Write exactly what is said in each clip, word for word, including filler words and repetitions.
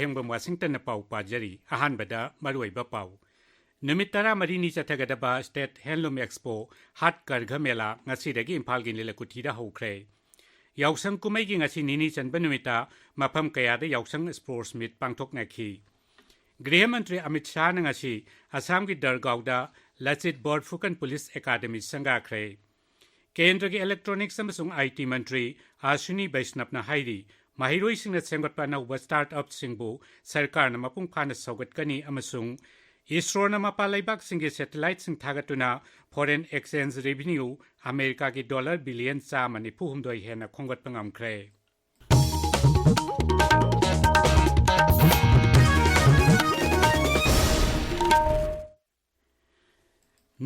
ꯍꯦꯡꯕꯝ ꯋꯥꯁꯤꯡꯇꯟꯅ ꯄꯥꯎ ꯄꯥꯖꯔꯤ꯫ ꯑꯍꯥꯟꯕꯗ ꯃꯔꯨꯑꯣꯏꯕ ꯄꯥꯎ꯫ ꯅꯨꯃꯤꯠ ꯇꯔꯥꯃꯔꯤꯅꯤ ꯆꯠꯊꯒꯗꯕ ꯁ꯭ꯇꯦꯠ ꯍꯦꯟꯂꯨꯝ ꯑꯦꯛꯁꯄꯣ ꯍꯥꯠ ꯀꯔꯘ ꯃꯦꯂꯥ ꯉꯁꯤꯗꯒꯤ ꯏꯝꯐꯥꯜꯒꯤ ꯅꯤꯂꯀꯨꯊꯤꯗ ꯍꯧꯈ꯭ꯔꯦ꯫ ꯌꯥꯎꯁꯪ ꯀꯨꯝꯍꯩꯒꯤ ꯉꯁꯤ ꯅꯤꯅꯤ ꯆꯟꯕ ꯅꯨꯃꯤꯠꯇ ꯃꯐꯝ ꯀꯌꯥꯗ ꯌꯥꯎꯁꯪ ꯁ꯭ꯄꯣꯔꯠꯁ ꯃꯤꯠ ꯄꯥꯡꯊꯣꯛꯅꯈꯤ꯫ ꯒ꯭ꯔꯤꯍ ꯃꯟꯇ꯭ꯔꯤ ꯑꯃꯤꯠ ꯁꯥꯍꯅ ꯉꯁꯤ ꯑꯁꯥꯝꯒꯤ ꯗꯔꯒꯥꯎꯗ ꯂꯆꯤꯠ ꯕꯣꯔꯐꯨꯀꯟ ꯄꯨꯂꯤꯁ ꯑꯦꯀꯥꯗꯃꯤ ꯁꯪꯒꯥꯈ꯭ꯔꯦ꯫ ꯀꯦꯟꯗ꯭ꯔꯒꯤ ꯏꯂꯦꯛꯇ꯭ꯔꯣꯅꯤꯛꯁ ꯑꯃꯁꯨꯡ ꯑꯥꯏ ꯇꯤ ꯃꯟꯇ꯭ꯔꯤ ꯑꯁ꯭ꯋꯤꯅꯤ ꯕꯩꯁꯅꯕꯅ ꯍꯥꯏꯔꯤ, ꯃꯍꯩꯔꯣꯏꯁꯤꯡꯅ ꯁꯦꯝꯒꯠꯄ ꯑꯅꯧꯕ ꯁ꯭ꯇꯥꯔꯠ ꯑꯞꯁꯤꯡꯕꯨ ꯁꯔꯀꯥꯔꯅ ꯃꯄꯨꯡ ꯐꯥꯅ ꯁꯧꯒꯠꯀꯅꯤ ꯑꯃꯁꯨꯡ ꯏꯁꯔꯣꯅ ꯃꯄꯥꯟ ꯂꯩꯕꯥꯛꯁꯤꯡꯒꯤ ꯁꯦꯇꯦꯂꯥꯏꯠꯁꯤꯡ ꯊꯥꯒꯠꯇꯨꯅ ꯐꯣꯔꯦꯟ ꯑꯦꯛꯁꯆꯦꯟꯖ ꯔꯦꯚꯤꯅ꯭ꯌꯨ ꯑꯃꯦꯔꯤꯀꯥꯒꯤ ꯗꯣꯂꯔ ꯕꯤꯂꯤꯌꯟ ꯆꯥꯝꯃ ꯅꯤꯐꯨ ꯍꯨꯝꯗꯣꯏ ꯍꯦꯟꯅ ꯈꯣꯝꯒꯠꯄ ꯉꯝꯈ꯭ꯔꯦ꯫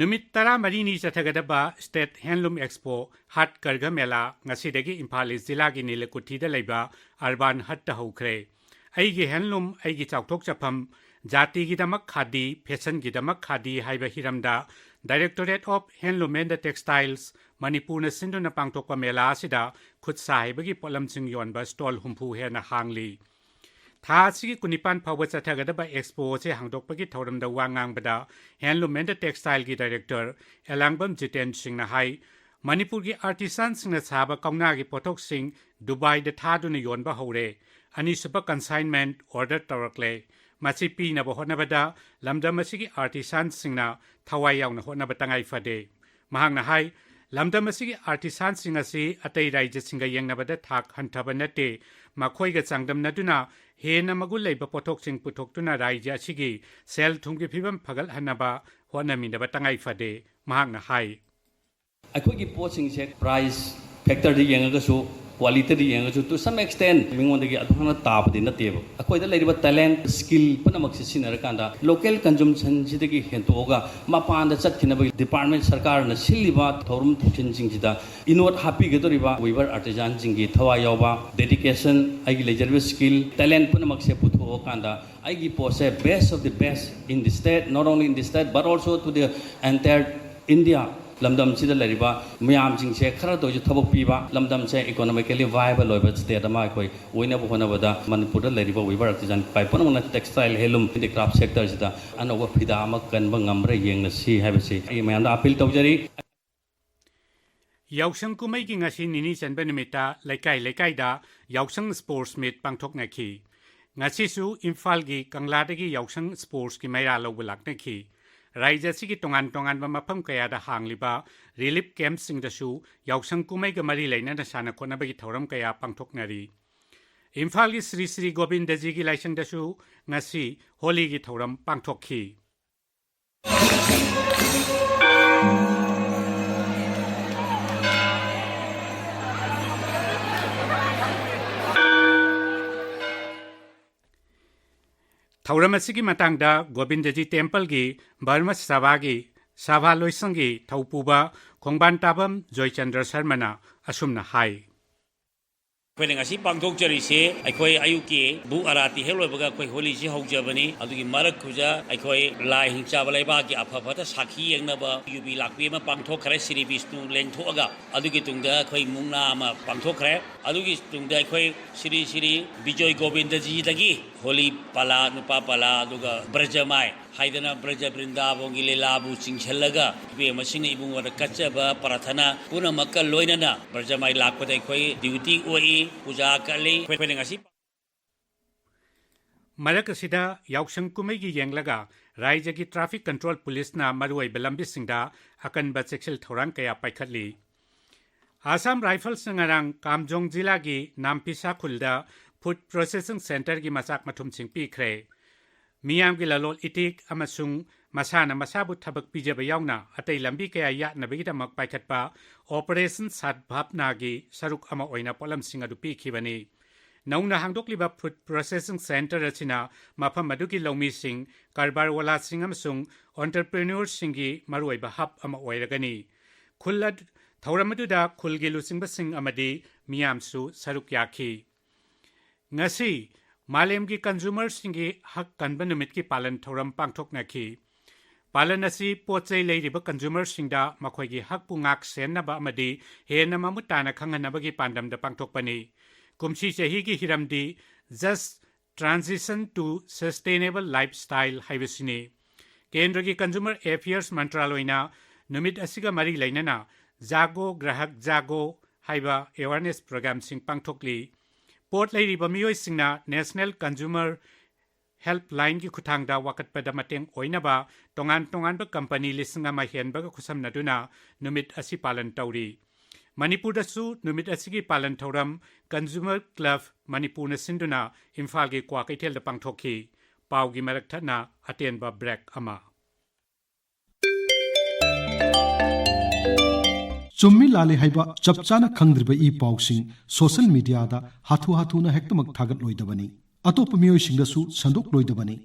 ꯅꯨꯃꯤꯠ ꯇꯔꯥꯃꯔꯤꯅꯤ ꯆꯠꯊꯒꯗꯕ ꯁ꯭ꯇꯦꯠ ꯍꯦꯟꯂꯨꯝ ꯑꯦꯛꯁꯄꯣ ꯍꯥꯠ ꯀꯔꯒ ꯃꯦꯂꯥ ꯉꯁꯤꯗꯒꯤ ꯏꯝꯐꯥꯜ ꯏꯁ ꯖꯤꯂꯥꯒꯤ ꯅꯤꯂꯀꯨꯊꯤꯗ ꯂꯩꯕ ꯑꯔꯕꯥꯟ ꯍꯠꯇ ꯍꯧꯈ꯭ꯔꯦ꯫ "ꯑꯩꯒꯤ ꯍꯦꯟꯂꯨꯝ, ꯑꯩꯒꯤ ꯆꯥꯎꯊꯣꯛꯆꯐꯝ, ꯖꯥꯇꯤꯒꯤꯗꯃꯛ ꯈꯥꯗꯤ, ꯐꯦꯁꯟꯒꯤꯗꯃꯛ ꯈꯥꯗꯤ" ꯍꯥꯏꯕ ꯍꯤꯔꯝꯗ Directorate of Handloom and Textiles ꯃꯅꯤꯄꯨꯔꯅ ꯁꯤꯟꯗꯨꯅ ꯄꯥꯡꯊꯣꯛꯄ ꯃꯦꯂꯥ ꯑꯁꯤꯗ ꯈꯨꯠ ꯁꯥ ꯍꯩꯕꯒꯤ ꯄꯣꯠꯂꯝꯁꯤꯡ ꯌꯣꯟꯕ ꯁ꯭ꯇꯣꯜ ꯍꯨꯝꯐꯨ ꯍꯦꯟꯅ ꯍꯥꯡꯂꯤ꯫ ꯊꯥ ꯑꯁꯤꯒꯤ ꯀꯨꯟꯅꯤꯄꯥꯟ ꯐꯥꯎꯕ ꯆꯠꯊꯒꯗꯕ ꯑꯦꯛꯁꯄꯣ ꯑꯁꯤ ꯍꯥꯡꯗꯣꯛꯄꯒꯤ ꯊꯧꯔꯝꯗ ꯋꯥ ꯉꯥꯡꯕꯗ ꯍꯦꯟꯂꯨꯝ ꯑꯦꯟ ꯇꯦꯛꯁꯇꯥꯏꯜꯒꯤ ꯗꯥꯏꯔꯦꯛꯇꯔ ꯑꯦꯂꯥꯡꯕꯝ ꯖꯤꯇꯦꯟ ꯁꯤꯡꯅ ꯍꯥꯏ, ꯃꯅꯤꯄꯨꯔꯒꯤ ꯑꯥꯔꯇꯤꯁꯥꯟꯁꯤꯡꯅ ꯁꯥꯕ ꯀꯧꯅꯥꯒꯤ ꯄꯣꯠꯊꯣꯛꯁꯤꯡ ꯗꯨꯕꯥꯏꯗ ꯊꯥꯗꯨꯅ ꯌꯣꯟꯕ ꯍꯧꯔꯦ꯫ ꯑꯅꯤꯁꯨꯕ ꯀꯟꯁꯥꯏꯟꯃꯦꯟꯠ ꯑꯣꯔꯗꯔ ꯇꯧꯔꯛꯂꯦ꯫ ꯃꯁꯤ ꯄꯤꯅꯕ ꯍꯣꯠꯅꯕꯗ ꯂꯝꯗꯝ ꯑꯁꯤꯒꯤ ꯑꯥꯔꯇꯤꯁꯥꯟꯁꯤꯡꯅ ꯊꯋꯥꯏ ꯌꯥꯎꯅ ꯍꯣꯠꯅꯕ ꯇꯉꯥꯏ ꯐꯗꯦ꯫ ꯃꯍꯥꯛꯅ ꯍꯥꯏ, ꯂꯝꯗꯝ ꯑꯁꯤꯒꯤ ꯑꯥꯔꯇꯤꯁꯥꯟꯁꯤꯡ ꯑꯁꯤ ꯑꯇꯩ ꯔꯥꯏꯖ꯭ꯌꯁꯤꯡꯒ ꯌꯦꯡꯅꯕꯗ ꯊꯥꯛ ꯍꯟꯊꯕ ꯅꯠꯇꯦ꯫ ꯃꯈꯣꯏꯒ ꯆꯥꯡꯗꯝꯅꯗꯨꯅ ꯍꯦꯟꯅ ꯃꯒꯨꯟ ꯂꯩꯕ ꯄꯣꯠꯊꯣꯛꯁꯤꯡ ꯄꯨꯊꯣꯛꯇꯨꯅ ꯔꯥꯏꯖ꯭ꯌ ꯑꯁꯤꯒꯤ ꯁꯦꯜ ꯊꯨꯝꯒꯤ ꯐꯤꯕꯝ ꯐꯒꯠꯍꯟꯅꯕ ꯍꯣꯠꯅꯃꯤꯟꯅꯕ ꯇꯉꯥꯏ ꯐꯗꯦ, ꯃꯍꯥꯛꯅ ꯍꯥꯏ꯫ ꯑꯩꯈꯣꯏꯒꯤ ꯄꯣꯠꯁꯤꯡꯁꯦ ꯄ꯭ꯔꯥꯏꯁ ꯐꯦꯛꯇꯔꯗ ꯌꯦꯡꯉꯒꯁꯨ, ꯀ꯭ꯋꯥꯂꯤꯇꯤꯗ ꯌꯦꯡꯉꯒꯁꯨ, to some extent ꯃꯤꯉꯣꯟꯗꯒꯤ ꯑꯗꯨꯛ ꯍꯦꯟꯅ ꯇꯥꯕꯗꯤ ꯅꯠꯇꯦꯕ꯫ ꯑꯩꯈꯣꯏꯗ ꯂꯩꯔꯤꯕ ꯇꯦꯂꯦꯟꯠ, ꯁ꯭ꯀꯤꯜ ꯄꯨꯝꯅꯃꯛꯁꯦ ꯁꯤꯖꯤꯟꯅꯔꯀꯥꯟꯗ ꯂꯣꯀꯦꯜ ꯀꯟꯖꯨꯝꯁꯟꯁꯤꯗꯒꯤ ꯍꯦꯟꯇꯣꯛꯑꯒ ꯃꯄꯥꯟꯗ ꯆꯠꯈꯤꯅꯕꯒꯤ ꯗꯤꯄꯥꯔꯠꯃꯦꯟꯠ ꯁꯔꯀꯥꯔꯅ ꯁꯤꯜꯂꯤꯕ ꯊꯧꯔꯝ ꯊꯧꯁꯤꯜꯁꯤꯡꯁꯤꯗ ꯏꯅꯣꯠ ꯍꯥꯞꯄꯤꯒꯗꯧꯔꯤꯕ ꯋꯤꯚꯔ ꯑꯥꯔꯇꯤꯖꯥꯟꯁꯤꯡꯒꯤ ꯊꯋꯥꯏ ꯌꯥꯎꯕ, ꯗꯦꯗꯤꯀꯦꯁꯟ, ꯑꯩꯒꯤ ꯂꯩꯖꯔꯤꯕ ꯁ꯭ꯀꯤꯜ, ꯇꯦꯂꯦꯟꯠ ꯄꯨꯝꯅꯃꯛꯁꯦ ꯄꯨꯊꯣꯛꯑꯀꯥꯟꯗ ꯑꯩꯒꯤ ꯄꯣꯠꯁꯦ best of the best in the state, not only in the state but also to the entire India ꯂꯝꯗꯝꯁꯤꯗ ꯂꯩꯔꯤꯕ ꯃꯌꯥꯝꯁꯤꯡꯁꯦ ꯈꯔꯗ ꯑꯣꯏꯔꯁꯨ ꯊꯕꯛ ꯄꯤꯕ, ꯂꯝꯗꯝꯁꯦ economically viable ꯑꯣꯏꯕ state ꯑꯃ ꯑꯩꯈꯣꯏ ꯑꯣꯏꯅꯕ ꯍꯣꯠꯅꯕꯗ ꯃꯅꯤꯄꯨꯔꯗ ꯂꯩꯔꯤꯕ weaver artisan ꯏꯄꯥꯏ ꯄꯨꯝꯅꯃꯛꯅ textile, handloom, handicraft sectorꯁꯤꯗ ꯑꯅꯧꯕ ꯐꯤꯗꯥ ꯑꯃ ꯀꯟꯕ ꯉꯝꯕ꯭ꯔꯥ ꯌꯦꯡꯂꯁꯤ ꯍꯥꯏꯕꯁꯤ ꯑꯩ ꯃꯌꯥꯝꯗ appeal ꯇꯧꯖꯔꯤ꯫ ꯌꯥꯎꯁꯪ ꯀꯨꯝꯍꯩꯒꯤ ꯉꯁꯤ ꯅꯤꯅꯤ ꯆꯟꯕ ꯅꯨꯃꯤꯠꯇ ꯂꯩꯀꯥꯏ ꯂꯩꯀꯥꯏꯗ ꯌꯥꯎꯁꯪ sports meet ꯄꯥꯡꯊꯣꯛꯅꯈꯤ꯫ ꯉꯁꯤꯁꯨ ꯏꯝꯐꯥꯜꯒꯤ ꯀꯪꯂꯥꯗꯒꯤ ꯌꯥꯎꯁꯪ sportsꯀꯤ ꯃꯩꯔꯥ ꯂꯧꯕ ꯂꯥꯛꯅꯈꯤ꯫ ꯔꯥꯏꯖ ꯑꯁꯤꯒꯤ ꯇꯣꯉꯥꯟ ꯇꯣꯉꯥꯟꯕ ꯃꯐꯝ ꯀꯌꯥꯗ ꯍꯥꯡꯂꯤꯕ relief campꯁꯤꯡꯗꯁꯨ ꯌꯥꯎꯁꯪ ꯀꯨꯝꯍꯩꯒ ꯃꯔꯤ ꯂꯩꯅꯅ ꯁꯥꯟꯅ ꯈꯣꯠꯅꯕꯒꯤ ꯊꯧꯔꯝ ꯀꯌꯥ ꯄꯥꯡꯊꯣꯛꯅꯔꯤ꯫ ꯏꯝꯐꯥꯜꯒꯤ ꯁ꯭ꯔꯤ ꯁ꯭ꯔꯤ ꯒꯣꯕꯤꯟꯗꯖꯤꯒꯤ ꯂꯥꯏꯁꯪꯗꯁꯨ ꯉꯁꯤ ꯍꯣꯂꯤꯒꯤ ꯊꯧꯔꯝ ꯄꯥꯡꯊꯣꯛꯈꯤ꯫ ꯊꯧꯔꯝ ꯑꯁꯤꯒꯤ ꯃꯇꯥꯡꯗ ꯒꯣꯕꯤꯟꯗꯖꯤ ꯇꯦꯝꯄꯜꯒꯤ ꯕꯔꯃ ꯁꯚꯥꯒꯤ ꯁꯚꯥ ꯂꯣꯏꯁꯪꯒꯤ ꯊꯧꯄꯨꯕ ꯈꯣꯡꯕꯥꯟ ꯇꯥꯕꯝ ꯖꯣꯏꯆꯟꯗ꯭ꯔ ꯁꯔꯃꯅ ꯑꯁꯨꯝꯅ ꯍꯥꯏ꯫ ꯑꯩꯈꯣꯏꯅ ꯉꯁꯤ ꯄꯥꯡꯊꯣꯛꯆꯔꯤꯁꯦ ꯑꯩꯈꯣꯏ ꯑꯌꯨꯛꯀꯤ ꯕꯨꯛ ꯑꯔꯥꯇꯤ ꯍꯦꯛ ꯂꯣꯏꯕꯒ ꯑꯩꯈꯣꯏ ꯍꯣꯂꯤꯁꯤ ꯍꯧꯖꯕꯅꯤ꯫ ꯑꯗꯨꯒꯤ ꯃꯔꯛꯇꯨꯗ ꯑꯩꯈꯣꯏ ꯂꯥꯏ ꯍꯤꯡꯆꯥꯕ ꯂꯩꯕꯥꯛꯀꯤ ꯑꯐ ꯐꯠꯇ ꯁꯥꯈꯤ ꯌꯦꯡꯅꯕ ꯌꯨꯕꯤ ꯂꯥꯛꯄꯤ ꯑꯃ ꯄꯥꯡꯊꯣꯛꯈ꯭ꯔꯦ꯫ ꯁ꯭ꯔꯤ ꯕꯤꯁꯅꯨ ꯂꯦꯡꯊꯣꯛꯑꯒ ꯑꯗꯨꯒꯤ ꯇꯨꯡꯗ ꯑꯩꯈꯣꯏ ꯃꯨꯛꯅꯥ ꯑꯃ ꯄꯥꯡꯊꯣꯛꯈ꯭ꯔꯦ꯫ ꯑꯗꯨꯒꯤ ꯇꯨꯡꯗ ꯑꯩꯈꯣꯏ ꯁ꯭ꯔꯤ ꯁ꯭ꯔꯤ ꯕꯤꯖꯣꯏ ꯒꯣꯕꯤꯟꯗꯖꯤꯗꯒꯤ ꯍꯣꯂꯤ ꯄꯂꯥ, ꯅꯨꯄꯥ ꯄꯂꯥ, ꯑꯗꯨꯒ ꯕ꯭ꯔꯖꯃꯥꯏ ꯍꯥꯏꯗꯅ ꯕ꯭ꯔꯖ ꯕ꯭ꯔꯤꯟꯗꯥꯕꯣꯟꯒꯤ ꯂꯤꯂꯥꯕꯨ ꯆꯤꯡꯁꯤꯜꯂꯒ ꯏꯕꯦꯝꯃꯁꯤꯡꯅ ꯏꯕꯨꯡꯉꯣꯗ ꯀꯠꯆꯕ ꯄ꯭ꯔꯥꯊꯅꯥ ꯄꯨꯝꯅꯃꯛꯀ ꯂꯣꯏꯅꯅ ꯕ꯭ꯔꯖꯃꯥꯏ ꯂꯥꯛꯄꯗ ꯑꯩꯈꯣꯏ duty ꯑꯣꯏ, ꯄꯨꯖꯥ ꯀꯠꯂꯤ꯫ ꯑꯩꯈꯣꯏꯅ ꯉꯁꯤ ꯃꯔꯛ ꯑꯁꯤꯗ ꯌꯥꯎꯁꯪ ꯀꯨꯝꯍꯩꯒꯤ ꯌꯦꯡꯂꯒ ꯔꯥꯏꯖꯒꯤ traffic control policeꯅ ꯃꯔꯨꯑꯣꯏꯕ ꯂꯝꯕꯤꯁꯤꯡꯗ ꯑꯀꯟꯕ ꯆꯦꯛꯁꯤꯜ ꯊꯧꯔꯥꯡ ꯀꯌꯥ ꯄꯥꯏꯈꯠꯂꯤ꯫ ꯑꯁꯥꯝ Riflesꯅ ꯉꯔꯥꯡ ꯀꯥꯝꯖꯣꯡ ꯖꯤꯂꯥꯒꯤ ꯅꯥꯝꯄꯤꯁꯥ ꯈꯨꯜꯗ food processing centreꯒꯤ ꯃꯆꯥꯛ ꯃꯊꯨꯝꯁꯤꯡ ꯄꯤꯈ꯭ꯔꯦ꯫ ꯃꯤꯌꯥꯝꯒꯤ ꯂꯂꯣꯜ ꯏꯇꯤꯛ ꯑꯃꯁꯨꯡ ꯃꯁꯥꯅ ꯃꯁꯥꯕꯨ ꯊꯕꯛ ꯄꯤꯖꯕ ꯌꯥꯎꯅ ꯑꯇꯩ ꯂꯝꯕꯤ ꯀꯌꯥ ꯌꯥꯠꯅꯕꯒꯤꯗꯃꯛ ꯄꯥꯏꯈꯠꯄ Operation Sadbhavnaꯒꯤ ꯁꯔꯨꯛ ꯑꯃ ꯑꯣꯏꯅ ꯄꯣꯠꯂꯝꯁꯤꯡ ꯑꯗꯨ ꯄꯤꯈꯤꯕꯅꯤ꯫ ꯅꯧꯅ ꯍꯥꯡꯗꯣꯛꯂꯤꯕ food processing centre ꯑꯁꯤꯅ ꯃꯐꯝ ꯑꯗꯨꯒꯤ ꯂꯧꯃꯤꯁꯤꯡ, ꯀꯔꯕꯥꯔꯋꯥꯂꯥꯁꯤꯡ ꯑꯃꯁꯨꯡ entrepreneurꯁꯤꯡꯒꯤ ꯃꯔꯨꯑꯣꯏꯕ hub ꯑꯃ ꯑꯣꯏꯔꯒꯅꯤ꯫ ꯈꯨꯜ ꯑꯗꯨ, ꯊꯧꯔꯝ ꯑꯗꯨꯗ ꯈꯨꯜꯒꯤ ꯂꯨꯆꯤꯡꯕꯁꯤꯡ ꯑꯃꯗꯤ ꯃꯤꯌꯥꯝꯁꯨ ꯁꯔꯨꯛ ꯌꯥꯈꯤ꯫ ꯉꯁꯤ ꯃꯥꯂꯦꯝꯒꯤ consumerꯁꯤꯡꯒꯤ ꯍꯛ ꯀꯟꯕ ꯅꯨꯃꯤꯠꯀꯤ ꯄꯥꯂꯟ ꯊꯧꯔꯝ ꯄꯥꯡꯊꯣꯛꯅꯈꯤ꯫ ꯄꯥꯂꯟ ꯑꯁꯤ ꯄꯣꯠ ꯆꯩ ꯂꯩꯔꯤꯕ ꯀꯟꯖꯨꯃꯔꯁꯤꯡꯗ ꯃꯈꯣꯏꯒꯤ ꯍꯛꯄꯨ ꯉꯥꯛ ꯁꯦꯟꯅꯕ ꯑꯃꯗꯤ ꯍꯦꯟꯅ ꯃꯃꯨꯠ ꯇꯥꯅ ꯈꯪꯍꯟꯅꯕꯒꯤ ꯄꯥꯟꯗꯝꯗ ꯄꯥꯡꯊꯣꯛꯄꯅꯤ꯫ ꯀꯨꯝꯁꯤ ꯆꯍꯤꯒꯤ ꯍꯤꯔꯝꯗꯤ Just Transition to Sustainable Lifestyle ꯍꯥꯏꯕꯁꯤꯅꯤ꯫ ꯀꯦꯟꯗ꯭ꯔꯒꯤ ꯀꯟꯖꯨꯃꯔ ꯑꯦꯐꯤꯌꯔꯁ ꯃꯟꯇ꯭ꯔꯥꯂꯣꯏꯅ ꯅꯨꯃꯤꯠ ꯑꯁꯤꯒ ꯃꯔꯤ ꯂꯩꯅꯅ ꯖꯥꯒꯣ ꯒ꯭ꯔꯥꯍꯛ ꯖꯥꯒꯣ ꯍꯥꯏꯕ ꯑꯦꯋꯥꯔꯅꯦꯁ ꯄ꯭ꯔꯣꯒ꯭ꯔꯥꯝꯁꯤꯡ ꯄꯥꯡꯊꯣꯛꯂꯤ꯫ ꯄꯣꯠ ꯂꯩꯔꯤꯕ ꯃꯤꯑꯣꯏꯁꯤꯡꯅ ꯅꯦꯁꯅꯦꯜ ꯀꯟꯖꯨꯃꯔ ꯍꯦꯜꯞꯂꯥꯏꯟꯒꯤ ꯈꯨꯠꯊꯥꯡꯗ ꯋꯥꯀꯠꯄꯗ ꯃꯇꯦꯡ ꯑꯣꯏꯅꯕ ꯇꯣꯉꯥꯟ ꯇꯣꯉꯥꯟꯕ ꯀꯝꯄꯅꯤ ꯂꯤꯁꯤꯡ ꯑꯃ ꯍꯦꯟꯕꯒ ꯈꯨꯠꯁꯝꯅꯗꯨꯅ ꯅꯨꯃꯤꯠ ꯑꯁꯤ ꯄꯥꯂꯟ ꯇꯧꯔꯤ꯫ ꯃꯅꯤꯄꯨꯔꯗꯁꯨ ꯅꯨꯃꯤꯠ ꯑꯁꯤꯒꯤ ꯄꯥꯂꯟ ꯊꯧꯔꯝ ꯀꯟꯖꯨꯃꯔ ꯀ꯭ꯂꯕ ꯃꯅꯤꯄꯨꯔꯅ ꯁꯤꯟꯗꯨꯅ ꯏꯝꯐꯥꯜꯒꯤ ꯀ꯭ꯋꯥ ꯀꯩꯊꯦꯜꯗ ꯄꯥꯡꯊꯣꯛꯈꯤ꯫ ꯄꯥꯎꯒꯤ ꯃꯔꯛ ꯊꯠꯅ ꯑꯇꯦꯟꯕ ꯕ꯭ꯔꯦꯛ ꯑꯃ꯫ ꯆꯨꯝꯃꯤ ꯂꯥꯜꯂꯤ ꯍꯥꯏꯕ ꯆꯞ ꯆꯥꯅ ꯈꯪꯗ꯭ꯔꯤꯕ ꯏ ꯄꯥꯎꯁꯤꯡ ꯁꯣꯁꯦꯜ ꯃꯤꯗꯤꯌꯥꯗ ꯍꯥꯊꯨ ꯍꯥꯊꯨꯅ ꯍꯦꯛꯇꯃꯛ ꯊꯥꯒꯠꯂꯣꯏꯗꯕꯅꯤ꯫ ꯑꯇꯣꯞꯄ ꯃꯤꯑꯣꯏꯁꯤꯡꯗꯁꯨ ꯁꯟꯗꯣꯛꯂꯣꯏꯗꯕꯅꯤ꯫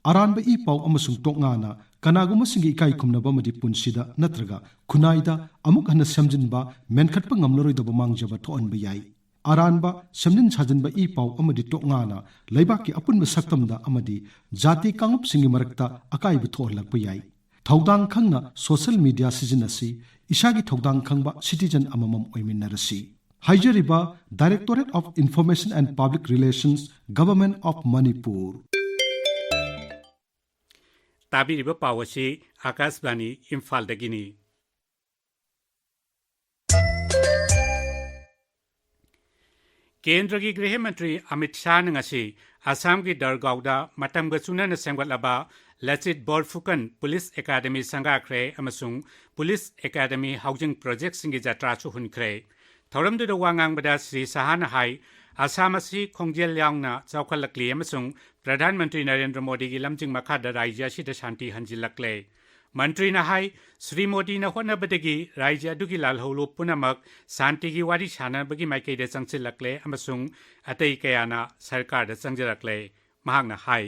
ꯑꯔꯥꯟꯕ ꯏ ꯄꯥꯎ ꯑꯃꯁꯨꯡ ꯇꯣꯛꯉꯥꯅ ꯀꯅꯥꯒꯨꯝꯕꯁꯤꯡꯒꯤ ꯏꯀꯥꯏ ꯈꯨꯝꯅꯕ ꯑꯃꯗꯤ ꯄꯨꯟꯁꯤꯗ ꯅꯠꯇ꯭ꯔꯒ ꯈꯨꯟꯅꯥꯏꯗ ꯑꯃꯨꯛ ꯍꯟꯅ ꯁꯦꯝꯖꯤꯟꯕ, ꯃꯦꯟꯈꯠꯄ ꯉꯝꯂꯔꯣꯏꯗꯕ ꯃꯥꯡꯖꯕ ꯊꯣꯛꯍꯟꯕ ꯌꯥꯏ꯫ ꯑꯔꯥꯟꯕ, ꯁꯦꯝꯖꯤꯟ ꯁꯥꯖꯤꯟꯕ ꯏ ꯄꯥꯎ ꯑꯃꯗꯤ ꯇꯣꯛꯉꯥꯅ ꯂꯩꯕꯥꯛꯀꯤ ꯑꯄꯨꯟꯕ ꯁꯛꯇꯝꯗ ꯑꯃꯗꯤ ꯖꯥꯇꯤ ꯀꯥꯡꯂꯨꯞꯁꯤꯡꯒꯤ ꯃꯔꯛꯇ ꯑꯀꯥꯏꯕ ꯊꯣꯛꯍꯜꯂꯛꯄ ꯌꯥꯏ꯫ ꯊꯧꯗꯥꯡ ꯈꯪꯅ ꯁꯣꯁꯦꯜ ꯃꯤꯗꯤꯌꯥ ꯁꯤꯖꯤꯟꯅꯁꯤ, ꯏꯁꯥꯒꯤ ꯊꯧꯗꯥꯡ ꯈꯪꯕ ꯁꯤꯇꯤꯖꯟ ꯑꯃꯃꯝ ꯑꯣꯏꯃꯤꯟꯅꯔꯁꯤ꯫ ꯍꯥꯏꯖꯔꯤꯕ Directorate of Information and Public Relations, Government of Manipur꯫ ꯇꯥꯕꯤꯔꯤꯕ ꯄꯥꯎ ꯑꯁꯤ ꯑꯥꯀꯥꯁꯕꯥꯅꯤ ꯏꯝꯐꯥꯜꯗꯒꯤꯅꯤ꯫ ꯀꯦꯟꯗ꯭ꯔꯒꯤ ꯒ꯭ꯔꯤꯍ ꯃꯟꯇ꯭ꯔꯤ ꯑꯃꯤꯠ ꯁꯥꯍꯅ ꯉꯁꯤ ꯑꯁꯥꯝꯒꯤ ꯗꯔꯒꯥꯎꯗ ꯃꯇꯝꯒ ꯆꯨꯅꯅ ꯁꯦꯝꯒꯠꯂꯕ ꯂꯆꯤꯠ ꯕꯣꯔꯐꯨꯀꯟ ꯄꯨꯂꯤꯁ ꯑꯦꯀꯥꯗꯃꯤ ꯁꯪꯒꯥꯈ꯭ꯔꯦ ꯑꯃꯁꯨꯡ ꯄꯨꯂꯤꯁ ꯑꯦꯀꯥꯗꯃꯤ ꯍꯥꯎꯖꯤꯡ ꯄ꯭ꯔꯣꯖꯦꯛꯁꯤꯡꯒꯤ ꯖꯇ꯭ꯔꯥꯁꯨ ꯍꯨꯟꯈ꯭ꯔꯦ꯫ ꯊꯧꯔꯝꯗꯨꯗ ꯋꯥ ꯉꯥꯡꯕꯗ ꯁ꯭ꯔꯤ ꯁꯥꯍꯅ ꯍꯥꯏ, ꯑꯁꯥꯝ ꯑꯁꯤ ꯈꯣꯡꯖꯦꯜ ꯌꯥꯎꯅ ꯆꯥꯎꯈꯠꯂꯛꯂꯤ ꯑꯃꯁꯨꯡ ꯄ꯭ꯔꯙꯥꯟ ꯃꯟꯇ꯭ꯔꯤ ꯅꯔꯦꯟꯗ꯭ꯔ ꯃꯣꯗꯤꯒꯤ ꯂꯝꯖꯤꯡ ꯃꯈꯥꯗ ꯔꯥꯖ꯭ꯌ ꯑꯁꯤꯗ ꯁꯥꯟꯇꯤ ꯍꯟꯖꯤꯜꯂꯛꯂꯦ꯫ ꯃꯟꯇ꯭ꯔꯤꯅ ꯍꯥꯏ, ꯁ꯭ꯔꯤ ꯃꯣꯗꯤꯅ ꯍꯣꯠꯅꯕꯗꯒꯤ ꯔꯥꯖ꯭ꯌ ꯑꯗꯨꯒꯤ ꯂꯥꯜꯍꯧꯂꯨꯞ ꯄꯨꯝꯅꯃꯛ ꯁꯥꯟꯇꯤꯒꯤ ꯋꯥꯔꯤ ꯁꯥꯅꯕꯒꯤ ꯃꯥꯏꯀꯩꯗ ꯆꯪꯁꯤꯜꯂꯛꯂꯦ ꯑꯃꯁꯨꯡ ꯑꯇꯩ ꯀꯌꯥꯅ ꯁꯔꯀꯥꯔꯗ ꯆꯪꯖꯔꯛꯂꯦ꯫ ꯃꯍꯥꯛꯅ ꯍꯥꯏ,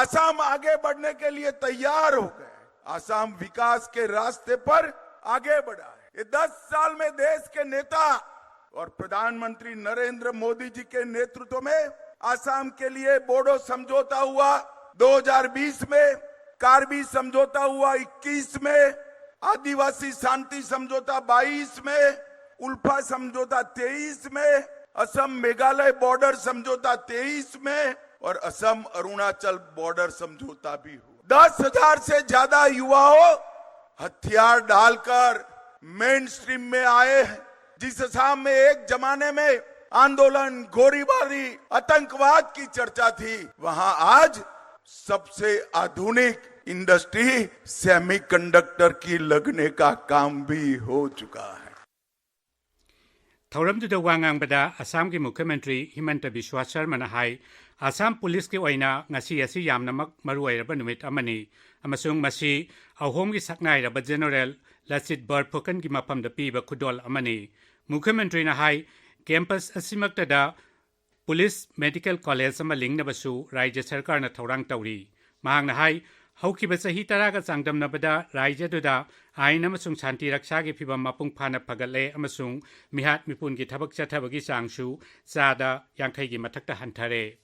आसाम आगे बढ़ने के लिए तैयार हो गए। आसाम विकास के रास्ते पर आगे बढ़ा है। ये दस साल में देश के नेता और प्रधानमंत्री नरेंद्र मोदी जी के नेतृत्व में आसाम के लिए बोडो समझौता हुआ, दो हज़ार बीस में कार्बी समझौता हुआ इक्कीस में, आदिवासी शांति समझौता बाईस में, उल्फा समझौता तेईस में, असम मेघालय बॉर्डर समझौता तेईस में, और असम अरुणाचल बॉर्डर समझौता भी हुआ। दस हजार से ज्यादा युवाओं हथियार डालकर मेन स्ट्रीम में आए हैं। जिस असम में एक जमाने में आंदोलन, गोलीबारी, आतंकवाद की चर्चा थी, वहां आज सबसे आधुनिक इंडस्ट्री सेमीकंडक्टर की लगने का काम भी हो चुका है। ꯊꯧꯔꯝꯗꯨꯗ ꯋꯥ ꯉꯥꯡꯕꯗ ꯑꯁꯥꯝꯒꯤ ꯃꯨꯈ꯭ꯌ ꯃꯟꯇ꯭ꯔꯤ ꯍꯤꯃꯟꯇ ꯕꯤꯁ꯭ꯋꯥ ꯁꯔꯃꯅ ꯍꯥꯏ, ꯑꯁꯥꯝ ꯄꯨꯂꯤꯁꯀꯤ ꯑꯣꯏꯅ ꯉꯁꯤ ꯑꯁꯤ ꯌꯥꯝꯅꯃꯛ ꯃꯔꯨꯑꯣꯏꯔꯕ ꯅꯨꯃꯤꯠ ꯑꯃꯅꯤ ꯑꯃꯁꯨꯡ ꯃꯁꯤ ꯑꯍꯣꯝꯒꯤ ꯁꯛꯅꯥꯏꯔꯕ ꯖꯦꯅꯔꯦꯜ ꯂꯁꯤꯠ ꯕꯔꯐꯨꯀꯟꯒꯤ ꯃꯐꯝꯗ ꯄꯤꯕ ꯈꯨꯗꯣꯜ ꯑꯃꯅꯤ꯫ ꯃꯨꯈ꯭ꯌ ꯃꯟꯇ꯭ꯔꯤꯅ ꯍꯥꯏ, ꯀꯦꯝꯄꯁ ꯑꯁꯤꯃꯛꯇꯗ ꯄꯨꯂꯤꯁ ꯃꯦꯗꯤꯀꯦꯜ ꯀꯣꯂꯦꯖ ꯑꯃ ꯂꯤꯡꯅꯕꯁꯨ ꯔꯥꯖ꯭ꯌ ꯁꯔꯀꯥꯔꯅ ꯊꯧꯔꯥꯡ ꯇꯧꯔꯤ꯫ ꯃꯍꯥꯛꯅ ꯍꯥꯏ, ꯍꯧꯈꯤꯕ ꯆꯍꯤ ꯇꯔꯥꯒ ꯆꯥꯡꯗꯝꯅꯕꯗ ꯔꯥꯖ꯭ꯌꯗꯨꯗ ꯑꯥꯏꯟ ꯑꯃꯁꯨꯡ ꯁꯥꯟꯇꯤ ꯔꯛꯁꯥꯒꯤ ꯐꯤꯚꯝ ꯃꯄꯨꯡ ꯐꯥꯅ ꯐꯒꯠꯂꯦ ꯑꯃꯁꯨꯡ ꯃꯤꯍꯥꯠ ꯃꯤꯄꯨꯟꯒꯤ ꯊꯕꯛ ꯆꯠꯊꯕꯒꯤ ꯆꯥꯡꯁꯨ ꯆꯥꯗ ꯌꯥꯡꯈꯩꯒꯤ ꯃꯊꯛꯇ ꯍꯟꯊꯔꯦ꯫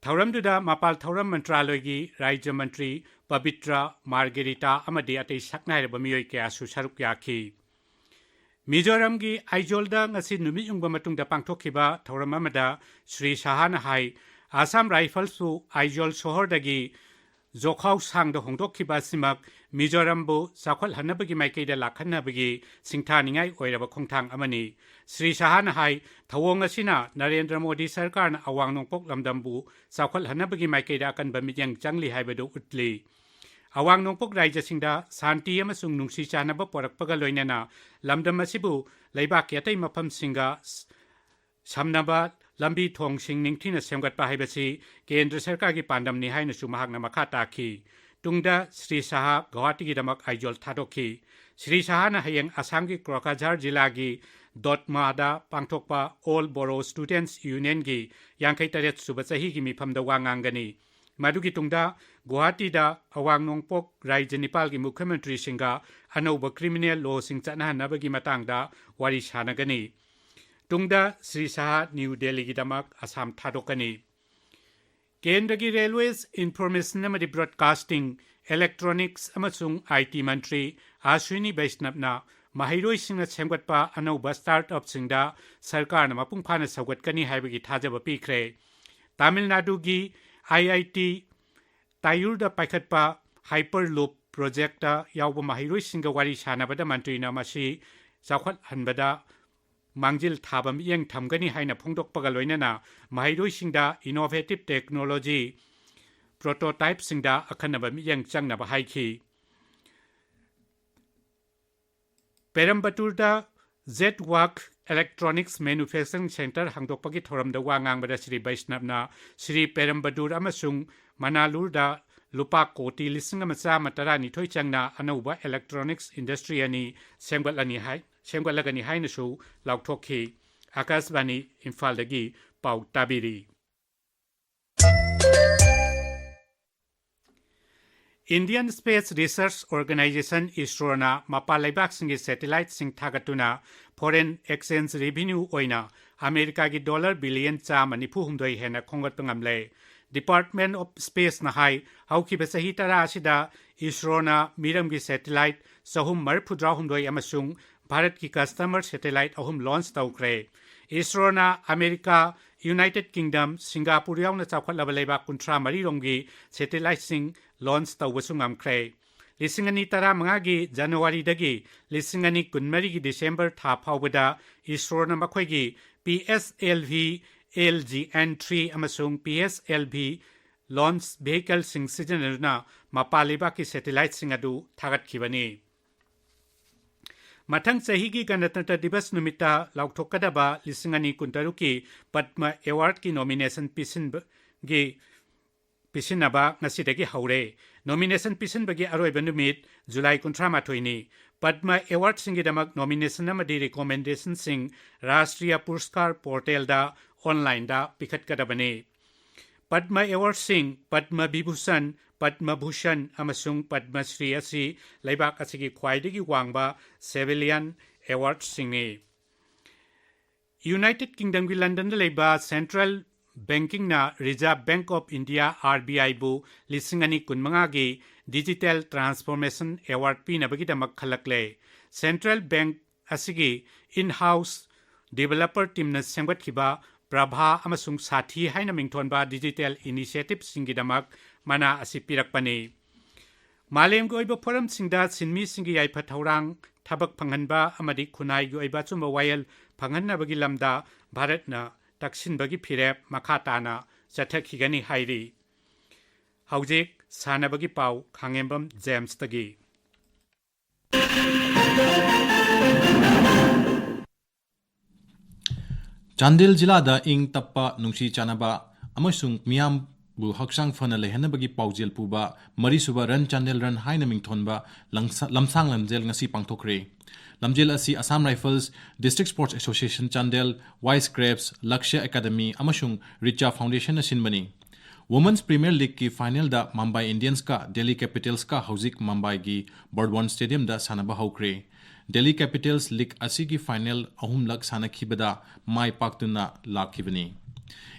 ꯊꯧꯔꯝꯗꯨꯗ ꯃꯄꯥꯜ ꯊꯧꯔꯝ ꯃꯟꯇ꯭ꯔꯥꯂꯣꯏꯒꯤ ꯔꯥꯖ꯭ꯌ ꯃꯟꯇ꯭ꯔꯤ ꯄꯕꯤꯇ꯭ꯔ ꯃꯥꯔꯒꯦꯔꯤꯇꯥ ꯑꯃꯗꯤ ꯑꯇꯩ ꯁꯛꯅꯥꯏꯔꯕ ꯃꯤꯑꯣꯏ ꯀꯌꯥꯁꯨ ꯁꯔꯨꯛ ꯌꯥꯈꯤ꯫ ꯃꯤꯖꯣꯔꯥꯝꯒꯤ ꯑꯥꯏꯖꯣꯜꯗ ꯉꯁꯤ ꯅꯨꯃꯤꯠ ꯌꯨꯡꯕ ꯃꯇꯨꯡꯗ ꯄꯥꯡꯊꯣꯛꯈꯤꯕ ꯊꯧꯔꯝ ꯑꯃꯗ ꯁ꯭ꯔꯤ ꯁꯍꯥꯅ ꯍꯥꯏ, ꯑꯁꯥꯝ ꯔꯥꯏꯐꯜꯁꯄꯨ ꯑꯥꯏꯖꯣꯜ ꯁꯣꯍꯔꯗꯒꯤ ꯖꯣꯈꯥꯎ ꯁꯥꯡꯗ ꯍꯣꯡꯗꯣꯛꯈꯤꯕ ꯑꯁꯤꯃꯛ ꯃꯤꯖꯣꯔꯥꯝꯕꯨ ꯆꯥꯎꯈꯠꯍꯟꯅꯕꯒꯤ ꯃꯥꯏꯀꯩꯗ ꯂꯥꯛꯍꯟꯅꯕꯒꯤ ꯁꯤꯡꯊꯥꯅꯤꯡꯉꯥꯏ ꯑꯣꯏꯔꯕ ꯈꯣꯡꯊꯥꯡ ꯑꯃꯅꯤ꯫ ꯁ꯭ꯔꯤ ꯁꯍꯥꯅ ꯍꯥꯏ, ꯊꯧꯑꯣꯡ ꯑꯁꯤꯅ ꯅꯔꯦꯟꯗ꯭ꯔ ꯃꯣꯗꯤ ꯁꯔꯀꯥꯔꯅ ꯑꯋꯥꯡ ꯅꯣꯡꯄꯣꯛ ꯂꯝꯗꯝꯕꯨ ꯆꯥꯎꯈꯠꯍꯟꯅꯕꯒꯤ ꯃꯥꯏꯀꯩꯗ ꯑꯀꯟꯕ ꯃꯤꯠꯌꯦꯡ ꯆꯪꯂꯤ ꯍꯥꯏꯕꯗꯨ ꯎꯠꯂꯤ꯫ ꯑꯋꯥꯡ ꯅꯣꯡꯄꯣꯛ ꯔꯥꯖ꯭ꯌꯁꯤꯡꯗ ꯁꯥꯟꯇꯤ ꯑꯃꯁꯨꯡ ꯅꯨꯡꯁꯤ ꯆꯥꯟꯅꯕ ꯄꯣꯔꯛꯄꯒ ꯂꯣꯏꯅꯅ ꯂꯝꯗꯝ ꯑꯁꯤꯕꯨ ꯂꯩꯕꯥꯛꯀꯤ ꯑꯇꯩ ꯃꯐꯝꯁꯤꯡꯒ ꯁꯝꯅꯕ ꯂꯝꯕꯤ ꯊꯣꯡꯁꯤꯡ ꯅꯤꯡꯊꯤꯅ ꯁꯦꯝꯒꯠꯄ ꯍꯥꯏꯕꯁꯤ ꯀꯦꯟꯗ꯭ꯔ ꯁꯔꯀꯥꯔꯒꯤ ꯄꯥꯟꯗꯝꯅꯤ ꯍꯥꯏꯅꯁꯨ ꯃꯍꯥꯛꯅ ꯃꯈꯥ ꯇꯥꯈꯤ꯫ ꯇꯨꯡꯗ ꯁ꯭ꯔꯤ ꯁꯍꯥ ꯒꯧꯍꯥꯇꯤꯒꯤꯗꯃꯛ ꯑꯥꯏꯖꯣꯜ ꯊꯥꯗꯣꯛꯈꯤ꯫ ꯁ꯭ꯔꯤ ꯁꯍꯥꯅ ꯍꯌꯦꯡ ꯑꯁꯥꯝꯒꯤ ꯀ꯭ꯔꯣꯀꯥꯖꯥꯔ ꯖꯤꯂꯥꯒꯤ ꯗꯣꯠꯃꯥꯗ ꯄꯥꯡꯊꯣꯛꯄ ꯑꯣꯜ ꯕꯣꯔꯣ ꯁ꯭ꯇꯨꯗꯦꯟꯠꯁ ꯌꯨꯅꯤꯌꯟꯒꯤ ꯌꯥꯡꯈꯩ ꯇꯔꯦꯠ ꯁꯨꯕ ꯆꯍꯤꯒꯤ ꯃꯤꯐꯝꯗ ꯋꯥ ꯉꯥꯡꯒꯅꯤ꯫ ꯃꯗꯨꯒꯤ ꯇꯨꯡꯗ ꯒꯨꯋꯥꯍꯥꯇꯤꯗ ꯑꯋꯥꯡ ꯅꯣꯡꯄꯣꯛ ꯔꯥꯖ꯭ꯌ ꯅꯤꯄꯥꯜꯒꯤ ꯃꯨꯈ꯭ꯌ ꯃꯟꯇ꯭ꯔꯤꯁꯤꯡꯒ ꯑꯅꯧꯕ ꯀ꯭ꯔꯤꯃꯤꯅꯦꯜ ꯂꯣꯁꯤꯡ ꯆꯠꯅꯍꯟꯅꯕꯒꯤ ꯃꯇꯥꯡꯗ ꯋꯥꯔꯤ ꯁꯥꯅꯒꯅꯤ꯫ ꯇꯨꯡꯗ ꯁ꯭ꯔꯤ ꯁꯍꯥ ꯅ꯭ꯌꯨ ꯗꯦꯜꯂꯤꯒꯤꯗꯃꯛ ꯑꯁꯥꯝ ꯊꯥꯗꯣꯛꯀꯅꯤ꯫ ꯀꯦꯟꯗ꯭ꯔꯒꯤ ꯔꯦꯜꯋꯦꯁ, ꯏꯟꯐꯣꯔꯃꯦꯁꯟ ꯑꯃꯗꯤ ꯕ꯭ꯔꯣꯗꯀꯥꯁꯇꯤꯡ, ꯏꯂꯦꯛꯇ꯭ꯔꯣꯅꯤꯛꯁ ꯑꯃꯁꯨꯡ ꯑꯥꯏ ꯇꯤ ꯃꯟꯇ꯭ꯔꯤ ꯑꯁ꯭ꯋꯤꯅꯤ ꯕꯩꯁꯅꯕꯅ ꯃꯍꯩꯔꯣꯏꯁꯤꯡꯅ ꯁꯦꯝꯒꯠꯄ ꯑꯅꯧꯕ ꯁ꯭ꯇꯥꯔꯠꯑꯞꯁꯤꯡꯗ ꯁꯔꯀꯥꯔꯅ ꯃꯄꯨꯡ ꯐꯥꯅ ꯁꯧꯒꯠꯀꯅꯤ ꯍꯥꯏꯕꯒꯤ ꯊꯥꯖꯕ ꯄꯤꯈ꯭ꯔꯦ꯫ ꯇꯥꯃꯤꯜ ꯅꯥꯗꯨꯒꯤ ꯑꯥꯏ ꯑꯥꯏ ꯇꯤ ꯇꯥꯌꯨꯔꯗ ꯄꯥꯏꯈꯠꯄ ꯍꯥꯏꯄꯔ ꯂꯨꯞ ꯄ꯭ꯔꯣꯖꯦꯛꯇ ꯌꯥꯎꯕ ꯃꯍꯩꯔꯣꯏꯁꯤꯡꯒ ꯋꯥꯔꯤ ꯁꯥꯟꯅꯕꯗ ꯃꯟꯇ꯭ꯔꯤꯅ ꯃꯁꯤ ꯆꯥꯎꯈꯠꯍꯟꯕꯗ ꯃꯥꯡꯖꯤꯜ ꯊꯥꯕ ꯃꯤꯠꯌꯦꯡ ꯊꯝꯒꯅꯤ ꯍꯥꯏꯅ ꯐꯣꯡꯗꯣꯛꯄꯒ ꯂꯣꯏꯅꯅ ꯃꯍꯩꯔꯣꯏꯁꯤꯡꯗ ꯏꯅꯣꯚꯦꯇꯤꯚ ꯇꯦꯛꯅꯣꯂꯣꯖꯤ ꯄ꯭ꯔꯣꯇꯣꯇꯥꯏꯞꯁꯤꯡꯗ ꯑꯈꯟꯅꯕ ꯃꯤꯠꯌꯦꯡ ꯆꯪꯅꯕ ꯍꯥꯏꯈꯤ꯫ ꯄꯦꯔꯝꯕꯇꯨꯔꯗ ꯖꯦꯠ ꯋꯥꯛ ꯏꯂꯦꯛꯇ꯭ꯔꯣꯅꯤꯛꯁ ꯃꯦꯅꯨꯐꯦꯛꯆꯔꯤꯡ ꯁꯦꯟꯇꯔ ꯍꯥꯡꯗꯣꯛꯄꯒꯤ ꯊꯧꯔꯝꯗ ꯋꯥ ꯉꯥꯡꯕꯗ ꯁ꯭ꯔꯤ ꯕꯩꯁꯅꯕꯅ ꯁ꯭ꯔꯤ ꯄꯦꯔꯝꯕꯗꯨꯔ ꯑꯃꯁꯨꯡ ꯃꯅꯥꯂꯨꯔꯗ ꯂꯨꯄꯥ ꯀꯣꯇꯤ ꯂꯤꯁꯤꯡ ꯑꯃ ꯆꯥꯝꯃ ꯇꯔꯥꯅꯤꯊꯣꯏ ꯆꯪꯅ ꯑꯅꯧꯕ ꯏꯂꯦꯛꯇ꯭ꯔꯣꯅꯤꯛꯁ ꯏꯟꯗꯁꯇ꯭ꯔꯤ ꯑꯅꯤ ꯁꯦꯝꯒꯠꯂꯅꯤ ꯍꯥꯏ, ꯁꯦꯝꯒꯠꯂꯒꯅꯤ ꯍꯥꯏꯅꯁꯨ ꯂꯥꯎꯊꯣꯛꯈꯤ꯫ ꯑꯥꯀꯥꯁꯕꯥꯅꯤ ꯏꯝꯐꯥꯜꯗꯒꯤ ꯄꯥꯎ ꯇꯥꯕꯤꯔꯤ꯫ Indian Space Research Organisation, ꯏꯁ꯭ꯔꯣꯅ ꯃꯄꯥꯟ ꯂꯩꯕꯥꯛꯁꯤꯡꯒꯤ ꯁꯦꯇꯤꯂꯥꯏꯠꯁꯤꯡ ꯊꯥꯒꯠꯇꯨꯅ ꯐꯣꯔꯦꯟ ꯑꯦꯛꯁꯆꯦꯟꯖ ꯔꯦꯚꯤꯅ꯭ꯌꯨ ꯑꯣꯏꯅ ꯑꯃꯦꯔꯤꯀꯥꯒꯤ ꯗꯣꯂꯔ ꯕꯤꯂꯤꯌꯟ ꯆꯥꯝꯃ ꯅꯤꯐꯨ ꯍꯨꯝꯗꯣꯏ ꯍꯦꯟꯅ ꯈꯣꯝꯒꯠꯄ ꯉꯝꯂꯦ꯫ Department of Spaceꯅ ꯍꯥꯏ, ꯍꯧꯈꯤꯕ ꯆꯍꯤ ꯇꯔꯥ ꯑꯁꯤꯗ ꯏꯁ꯭ꯔꯣꯅ ꯃꯤꯔꯝꯒꯤ ꯁꯦꯇꯤꯂꯥꯏꯠ ꯆꯍꯨꯝ ꯃꯔꯤꯐꯨꯇꯔꯥꯍꯨꯝꯗꯣꯏ ꯑꯃꯁꯨꯡ ꯚꯥꯔꯠꯀꯤ ꯀꯁꯇꯃꯔ ꯁꯦꯇꯤꯂꯥꯏꯠ ꯑꯍꯨꯝ ꯂꯣꯟꯆ ꯇꯧꯈ꯭ꯔꯦ꯫ ꯏꯁ꯭ꯔꯣꯅ ꯑꯃꯦꯔꯤꯀꯥ, ꯌꯨꯅꯥꯏꯇꯦꯗ ꯀꯤꯡꯗꯝ, ꯁꯤꯡꯒꯥꯄꯨꯔ ꯌꯥꯎꯅ ꯆꯥꯎꯈꯠꯂꯕ ꯂꯩꯕꯥꯛ ꯀꯨꯟꯊ꯭ꯔꯥ ꯃꯔꯤ ꯔꯣꯝꯒꯤ ꯁꯦꯇꯤꯂꯥꯏꯠꯁꯤꯡ ꯂꯣꯟꯆ ꯇꯧꯕꯁꯨ ꯉꯝꯈ꯭ꯔꯦ꯫ ꯂꯤꯁꯤꯡ ꯑꯅꯤ ꯇꯔꯥꯃꯉꯥꯒꯤ ꯖꯅꯋꯥꯔꯤꯗꯒꯤ ꯂꯤꯁꯤꯡ ꯑꯅꯤ ꯀꯨꯟꯃꯔꯤꯒꯤ ꯗꯤꯁꯦꯝꯕꯔ ꯊꯥ ꯐꯥꯎꯕꯗ ꯏꯁ꯭ꯔꯣꯅ ꯃꯈꯣꯏꯒꯤ P S L V L G N three ꯑꯃꯁꯨꯡ P S L V launch ꯚꯦꯍꯤꯀꯜꯁꯤꯡ ꯁꯤꯖꯤꯟꯅꯗꯨꯅ ꯃꯄꯥꯟ ꯂꯩꯕꯥꯛꯀꯤ ꯁꯦꯇꯤꯂꯥꯏꯠꯁꯤꯡ ꯑꯗꯨ ꯊꯥꯒꯠꯈꯤꯕꯅꯤ꯫ ꯃꯊꯪ ꯆꯍꯤꯒꯤ ꯒꯅꯇꯟꯇ꯭ꯔ ꯗꯤꯕꯁ ꯅꯨꯃꯤꯠꯇ ꯂꯥꯎꯊꯣꯛꯀꯗꯕ ꯂꯤꯁꯤꯡ ꯑꯅꯤ ꯀꯨꯟꯇꯔꯨꯛꯀꯤ ꯄꯗꯃ ꯑꯦꯋꯥꯔꯗꯀꯤ ꯅꯣꯃꯤꯅꯦꯁꯟ ꯄꯤꯁꯤꯟꯕꯒꯤ, ꯄꯤꯁꯤꯟꯅꯕ ꯉꯁꯤꯗꯒꯤ ꯍꯧꯔꯦ꯫ ꯅꯣꯃꯤꯅꯦꯁꯟ ꯄꯤꯁꯤꯟꯕꯒꯤ ꯑꯔꯣꯏꯕ ꯅꯨꯃꯤꯠ ꯖꯨꯂꯥꯏ ꯀꯨꯟꯊ꯭ꯔꯥ ꯃꯥꯊꯣꯏꯅꯤ꯫ ꯄꯗꯃ ꯑꯦꯋꯥꯔꯗꯁꯤꯡꯒꯤꯗꯃꯛ ꯅꯣꯃꯤꯅꯦꯁꯟ ꯑꯃꯗꯤ ꯔꯤꯀꯣꯃꯦꯟꯗꯦꯁꯟꯁꯤꯡ ꯔꯥꯁꯇ꯭ꯔꯤꯌꯥ ꯄꯨꯔꯁꯀꯥꯔ ꯄꯣꯔꯇꯦꯜꯗ ꯑꯣꯟꯂꯥꯏꯟꯗ ꯄꯤꯈꯠꯀꯗꯕꯅꯤ꯫ ꯄꯗꯃ ꯑꯦꯋꯥꯔꯗꯁꯤꯡ, ꯄꯗꯃ ꯕꯤꯚꯨꯁꯟ, ꯄꯗꯃ ꯚꯨꯁꯟ ꯑꯃꯁꯨꯡ ꯄꯗꯃ ꯁ꯭ꯔꯤ ꯑꯁꯤ ꯂꯩꯕꯥꯛ ꯑꯁꯤꯒꯤ ꯈ꯭ꯋꯥꯏꯗꯒꯤ ꯋꯥꯡꯕ ꯁꯤꯚꯤꯂꯤꯌꯟ ꯑꯦꯋꯥꯔꯗꯁꯤꯡꯅꯤ꯫ ꯌꯨꯅꯥꯏꯇꯦꯗ ꯀꯤꯡꯗꯝꯒꯤ ꯂꯟꯗꯟꯗ ꯂꯩꯕ central Bankingꯅ Reserve Bank of India, R B I, ꯕꯨ ꯂꯤꯁꯤꯡ ꯑꯅꯤ ꯀꯨꯟꯃꯉꯥꯒꯤ Digital Transformation Award ꯄꯤꯅꯕꯒꯤꯗꯃꯛ ꯈꯜꯂꯛꯂꯦ꯫ Central Bank ꯑꯁꯤꯒꯤ in-house developer teamꯅ ꯁꯦꯝꯒꯠꯈꯤꯕ ꯄ꯭ꯔꯚꯥ ꯑꯃꯁꯨꯡ ꯁꯥꯊꯤ ꯍꯥꯏꯅ ꯃꯤꯡꯊꯣꯟꯕ digital initiativeꯁꯤꯡꯒꯤꯗꯃꯛ ꯃꯅꯥ ꯑꯁꯤ ꯄꯤꯔꯛꯄꯅꯤ꯫ ꯃꯥꯂꯦꯝꯒꯤ ꯑꯣꯏꯕ ꯐꯣꯔꯝꯁꯤꯡꯗ ꯁꯤꯟꯃꯤꯁꯤꯡꯒꯤ ꯌꯥꯏꯐ ꯊꯧꯔꯥꯡ, ꯊꯕꯛ ꯐꯪꯍꯟꯕ ꯑꯃꯗꯤ ꯈꯨꯟꯅꯥꯏꯒꯤ ꯑꯣꯏꯕ ꯑꯆꯨꯝꯕ ꯋꯥꯌꯦꯜ ꯐꯪꯍꯟꯅꯕꯒꯤ ꯂꯝꯗ ꯚꯥꯔꯠꯅ ꯇꯛꯁꯤꯟꯕꯒꯤ ꯐꯤꯔꯦꯞ ꯃꯈꯥ ꯇꯥꯅ ꯆꯠꯊꯈꯤꯒꯅꯤ ꯍꯥꯏꯔꯤ꯫ ꯍꯧꯖꯤꯛ ꯁꯥꯟꯅꯕꯒꯤ ꯄꯥꯎ, ꯈꯥꯉꯦꯝꯕꯝ ꯖꯦꯝꯁꯇꯒꯤ꯫ ꯆꯥꯟꯗꯦꯜ ꯖꯤꯂꯥꯗ ꯏꯪ ꯇꯞꯄ, ꯅꯨꯡꯁꯤ ꯆꯥꯟꯅꯕ ꯑꯃꯁꯨꯡ ꯃꯤꯌꯥꯝꯕꯨ ꯍꯛꯆꯥꯡ ꯐꯅ ꯂꯩꯍꯟꯅꯕꯒꯤ ꯄꯥꯎꯖꯦꯜ ꯄꯨꯕ ꯃꯔꯤꯁꯨꯕ Run Chandel Run ꯍꯥꯏꯅ ꯃꯤꯡꯊꯣꯟꯕ ꯂꯝꯁꯥ-, ꯂꯝꯁꯥꯡ ꯂꯝꯖꯦꯜ ꯉꯁꯤ ꯄꯥꯡꯊꯣꯛꯈ꯭ꯔꯦ꯫ ꯂꯝꯖꯦꯜ ꯑꯁꯤ Assam Rifles, District Sports Association Chandel, Wise Crafts, Lakshya Academy ꯑꯃꯁꯨꯡ Richa Foundationꯅ ꯁꯤꯟꯕꯅꯤ꯫ Women's Premier Leagueꯀꯤ finalꯗ Mumbai Indiansꯀ Delhi Capitalsꯀ ꯍꯧꯖꯤꯛ ꯃꯨꯝꯕꯥꯏꯒꯤ ꯕꯔꯗꯋꯥꯟ Stadiumꯗ ꯁꯥꯟꯅꯕ ꯍꯧꯈ꯭ꯔꯦ꯫ Delhi Capitals league ꯑꯁꯤꯒꯤ final ꯑꯍꯨꯝꯂꯛ ꯁꯥꯟꯅꯈꯤꯕꯗ ꯃꯥꯏ ꯄꯥꯛꯇꯨꯅ ꯂꯥꯛꯈꯤꯕꯅꯤ꯫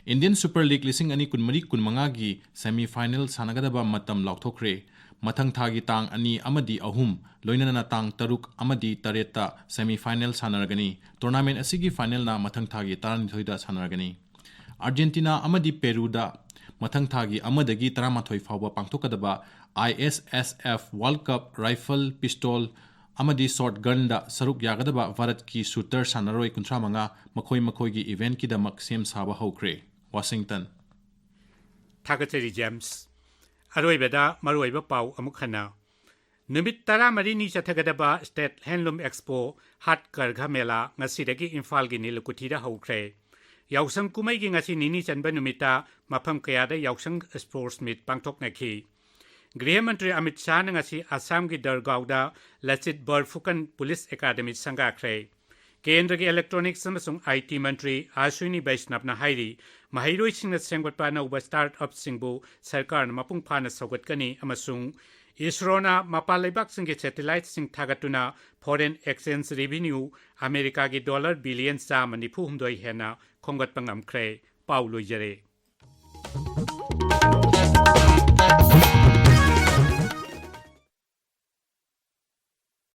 Indian Super League ꯂꯤꯁꯤꯡ ꯑꯅꯤ ꯀꯨꯟꯃꯔꯤ ꯀꯨꯟꯃꯉꯥꯒꯤ semi final ꯁꯥꯟꯅꯒꯗꯕ ꯃꯇꯝ ꯂꯥꯎꯊꯣꯛꯈ꯭ꯔꯦ꯫ ꯃꯊꯪ ꯊꯥꯒꯤ ꯇꯥꯡ ꯑꯅꯤ ꯑꯃꯗꯤ ꯑꯍꯨꯝ, ꯂꯣꯏꯅꯅ ꯇꯥꯡ ꯇꯔꯨꯛ ꯑꯃꯗꯤ ꯇꯔꯦꯠꯇ semi final ꯁꯥꯟꯅꯔꯒꯅꯤ꯫ Tournament ꯑꯁꯤꯒꯤ finalꯅ ꯃꯊꯪ ꯊꯥꯒꯤ ꯇꯔꯥꯅꯤꯊꯣꯏꯗ ꯁꯥꯟꯅꯔꯒꯅꯤ꯫ Argentina ꯑꯃꯗꯤ Peruꯗ ꯃꯊꯪ ꯊꯥꯒꯤ ꯑꯃꯗꯒꯤ ꯇꯔꯥꯃꯥꯊꯣꯏ ꯐꯥꯎꯕ ꯄꯥꯡꯊꯣꯛꯀꯗꯕ I S S F World Cup rifle, pistol ꯑꯃꯗꯤ shotgunꯗ ꯁꯔꯨꯛ ꯌꯥꯒꯗꯕ ꯚꯥꯔꯠꯀꯤ shooter ꯁꯥꯟꯅꯔꯣꯏ ꯀꯨꯟꯊ꯭ꯔꯥ ꯃꯉꯥ ꯃꯈꯣꯏ ꯃꯈꯣꯏꯒꯤ eventꯀꯤꯗꯃꯛ ꯁꯦꯝ ꯁꯥꯕ ꯍꯧꯈ꯭ꯔꯦ꯫ Washington꯫ ꯊꯥꯒꯠꯆꯔꯤ, ꯖꯦꯝꯁ꯫ ꯑꯔꯣꯏꯕꯗ ꯃꯔꯨꯑꯣꯏꯕ ꯄꯥꯎ ꯑꯃꯨꯛ ꯍꯟꯅ꯫ ꯅꯨꯃꯤꯠ ꯇꯔꯥꯃꯔꯤꯅꯤ ꯆꯠꯊꯒꯗꯕ State Handloom Expo, Hath Kargha Mela ꯉꯁꯤꯗꯒꯤ ꯏꯝꯐꯥꯜꯒꯤ ꯅꯤꯂꯀꯨꯊꯤꯗ ꯍꯧꯈ꯭ꯔꯦ꯫ ꯌꯥꯎꯁꯪ ꯀꯨꯝꯍꯩꯒꯤ ꯉꯁꯤ ꯅꯤꯅꯤ ꯆꯟꯕ ꯅꯨꯃꯤꯠꯇ ꯃꯐꯝ ꯀꯌꯥꯗ ꯌꯥꯎꯁꯪ sports meet ꯄꯥꯡꯊꯣꯛꯅꯈꯤ꯫ ꯒ꯭ꯔꯤꯍ ꯃꯟꯇ꯭ꯔꯤ ꯑꯃꯤꯠ ꯁꯥꯍꯅ ꯉꯁꯤ ꯑꯁꯥꯝꯒꯤ ꯗꯔꯒꯥꯎꯗ ꯂꯆꯤꯠ ꯕꯔꯐꯨꯀꯟ Police Academy ꯁꯪꯒꯥꯈ꯭ꯔꯦ꯫ ꯀꯦꯟꯗ꯭ꯔꯒꯤ Electronics ꯑꯃꯁꯨꯡ I T ꯃꯟꯇ꯭ꯔꯤ ꯑꯁ꯭ꯋꯤꯅꯤ ꯕꯩꯁꯅꯕꯅ ꯍꯥꯏꯔꯤ, ꯃꯍꯩꯔꯣꯏꯁꯤꯡꯅ ꯁꯦꯝꯒꯠꯄ ꯑꯅꯧꯕ startupꯁꯤꯡꯕꯨ ꯁꯔꯀꯥꯔꯅ ꯃꯄꯨꯡ ꯐꯥꯅ ꯁꯧꯒꯠꯀꯅꯤ ꯑꯃꯁꯨꯡ ISROꯅ ꯃꯄꯥꯟ ꯂꯩꯕꯥꯛꯁꯤꯡꯒꯤ satelliteꯁꯤꯡ ꯊꯥꯒꯠꯇꯨꯅ foreign exchange revenue ꯑꯃꯦꯔꯤꯀꯥꯒꯤ dollar billion ꯆꯥꯝꯃ ꯅꯤꯐꯨ ꯍꯨꯝꯗꯣꯏ ꯍꯦꯟꯅ ꯈꯣꯝꯒꯠꯄ ꯉꯝꯈ꯭ꯔꯦ꯫ ꯄꯥꯎ ꯂꯣꯏꯖꯔꯦ꯫